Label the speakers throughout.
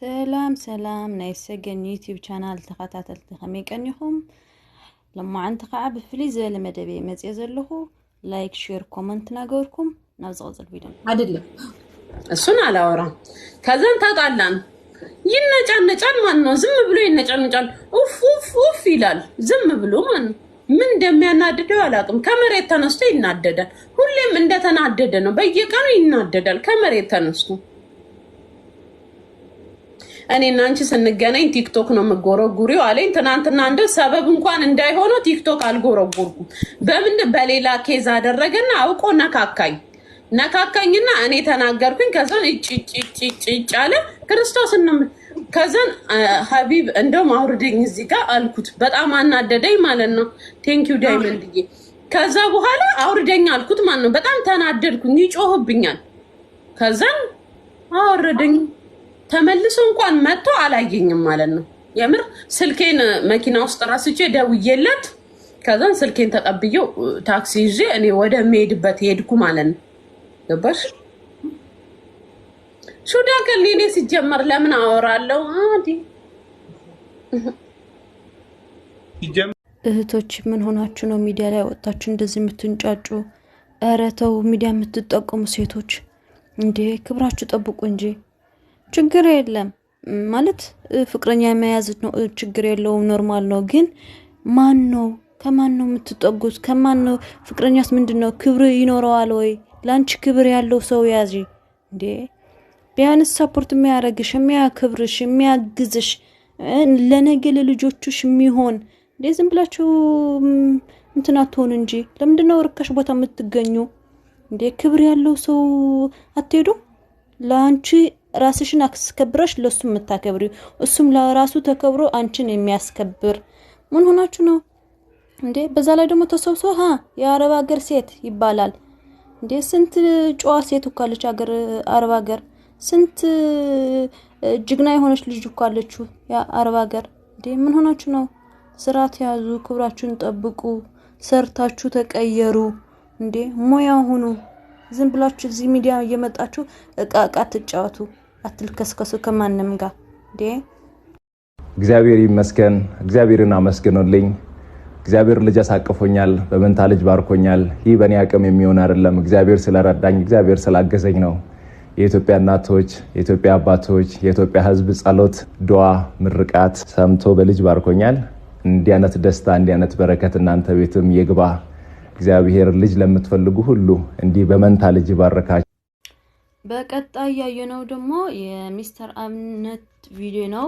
Speaker 1: ሰላም ሰላም ናይ ሰገን YouTube channel ተኸታተልቲ፣ ከመይ ቀኒኹም? ሎማዓንቲ ከዓ ብፍልይ ዝበለ መደብ እየ መፅየ ዘለኹ። Like፣ share፣ comment እናገበርኩም ናብ ዝቕፅል ቪድዮ።
Speaker 2: አይደለም፣ እሱን አላወራም። ከዛን ታጣላን፣ ይነጫነጫል ማለት ነው። ዝም ብሎ ይነጫነጫል። ኡፍ ኡፍ ኡፍ ይላል ዝም ብሎ ማለት ነው። ምን እንደሚያናድደው አላውቅም። ከመሬት ተነስቶ ይናደዳል። ሁሌም እንደተናደደ ነው። በየቀኑ ይናደዳል ከመሬት ተነስቶ። እኔና አንቺ ስንገናኝ ቲክቶክ ነው የምጎረጉሪው አለኝ። ትናንትና እንደ ሰበብ እንኳን እንዳይሆነው ቲክቶክ አልጎረጉርኩም። በምን በሌላ case አደረገና አውቆ ነካካኝ ነካካኝና እኔ ተናገርኩኝ። ከዛን እጭ እጭ እጭ እጭ አለ። ክርስቶስ። ከዛን ሀቢብ እንደውም አውርደኝ እዚህ ጋር አልኩት። በጣም አናደደኝ ማለት ነው። Thank you ዳይመንድዬ። ከዛ በኋላ አውርደኝ አልኩት ማለት ነው። በጣም ተናደድኩኝ። ይጮህብኛል። ከዛን አወረደኝ። ተመልሶ እንኳን መጥቶ አላየኝም ማለት ነው። የምር ስልኬን መኪና ውስጥ ረስቼ ደውዬለት ከዛን ስልኬን ተቀብዬው ታክሲ ይዤ እኔ ወደ ምሄድበት ሄድኩ ማለት ነው። ገባሽ? ሹዳ ከሌኔ ሲጀመር ለምን አወራለሁ? አዲ
Speaker 1: እህቶች፣ ምን ሆናችሁ ነው ሚዲያ ላይ ወጥታችሁ እንደዚህ የምትንጫጩ? ኧረ ተው፣ ሚዲያ የምትጠቀሙ ሴቶች እንዴ፣ ክብራችሁ ጠብቁ እንጂ። ችግር የለም ማለት ፍቅረኛ የመያዝ ችግር የለውም፣ normal ነው። ግን ማን ነው፣ ከማን ነው የምትጠጉት? ከማን ነው ፍቅረኛስ? ምንድን ነው፣ ክብር ይኖረዋል ወይ? ለአንቺ ክብር ያለው ሰው ያዥ እንዴ። ቢያንስ support የሚያደርግሽ፣ የሚያክብርሽ፣ የሚያግዝሽ፣ ለነገ ለልጆችሽ የሚሆን። እንዴ፣ ዝም ብላችሁ እንትን አትሆኑ እንጂ። ለምንድን ነው ርካሽ ቦታ የምትገኙ እንዴ? ክብር ያለው ሰው አትሄዱም? ለአንቺ ራስሽን አስከብረሽ ለሱ የምታከብሪው፣ እሱም ለራሱ ተከብሮ አንቺን የሚያስከብር። ምን ሆናችሁ ነው እንዴ? በዛ ላይ ደግሞ ተሰብስቦ ሀ የአረብ ሀገር ሴት ይባላል እንዴ? ስንት ጨዋ ሴት እኮ አለች ሀገር አረብ ሀገር። ስንት ጀግና የሆነች ልጅ እኮ አለችው የአረብ ሀገር። እንዴ፣ ምን ሆናችሁ ነው? ስርዓት ያዙ፣ ክብራችሁን ጠብቁ፣ ሰርታችሁ ተቀየሩ። እንዴ፣ ሙያ ሁኑ። ዝም ብላችሁ እዚህ ሚዲያ እየመጣችሁ እቃ እቃ አትጫወቱ፣ አትልከስከሱ ከማንም ጋር እንዴ።
Speaker 3: እግዚአብሔር ይመስገን። እግዚአብሔርን አመስግኑልኝ። እግዚአብሔር ልጅ አሳቅፎኛል፣ በመንታ ልጅ ባርኮኛል። ይህ በእኔ አቅም የሚሆን አይደለም። እግዚአብሔር ስለረዳኝ፣ እግዚአብሔር ስላገዘኝ ነው። የኢትዮጵያ እናቶች፣ የኢትዮጵያ አባቶች፣ የኢትዮጵያ ሕዝብ ጸሎት፣ ዱዓ፣ ምርቃት ሰምቶ በልጅ ባርኮኛል። እንዲህ አይነት ደስታ፣ እንዲህ አይነት በረከት እናንተ ቤትም ይግባ። እግዚአብሔር ልጅ ለምትፈልጉ ሁሉ እንዲህ በመንታ ልጅ ይባርካችሁ።
Speaker 1: በቀጣይ ያየነው ደግሞ የሚስተር አብነት ቪዲዮ ነው።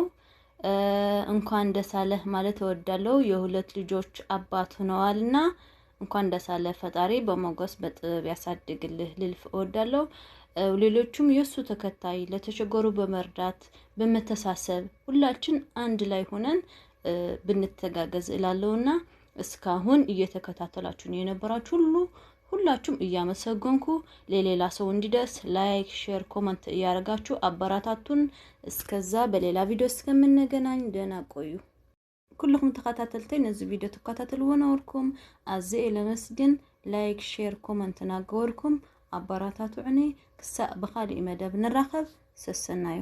Speaker 1: እንኳን ደስ አለህ ማለት እወዳለሁ። የሁለት ልጆች አባት ሆነዋልና እንኳን ደስ አለህ፣ ፈጣሪ በሞገስ በጥበብ ያሳድግልህ ልል እወዳለሁ። ሌሎቹም የእሱ ተከታይ ለተቸገሩ በመርዳት፣ በመተሳሰብ ሁላችን አንድ ላይ ሆነን ብንተጋገዝ እላለሁና እስካሁን እየተከታተላችሁን የነበራችሁ ሁሉ ሁላችሁም እያመሰገንኩ ለሌላ ሰው እንዲደርስ like፣ share፣ comment እያደረጋችሁ አበረታቱን። እስከዛ በሌላ ቪዲዮ እስከምንገናኝ ደህና ቆዩ። ኩልኩም ተኸታተልተይ ነዚ ቪዲዮ ትከታተልዎ ነበርኩም ኣዝየ ለመስግን። Like፣ share፣ comment እናገበርኩም ኣበረታቱዕኒ። ክሳብ ብካሊእ መደብ ንራኸብ፣ ሰሰናዩ።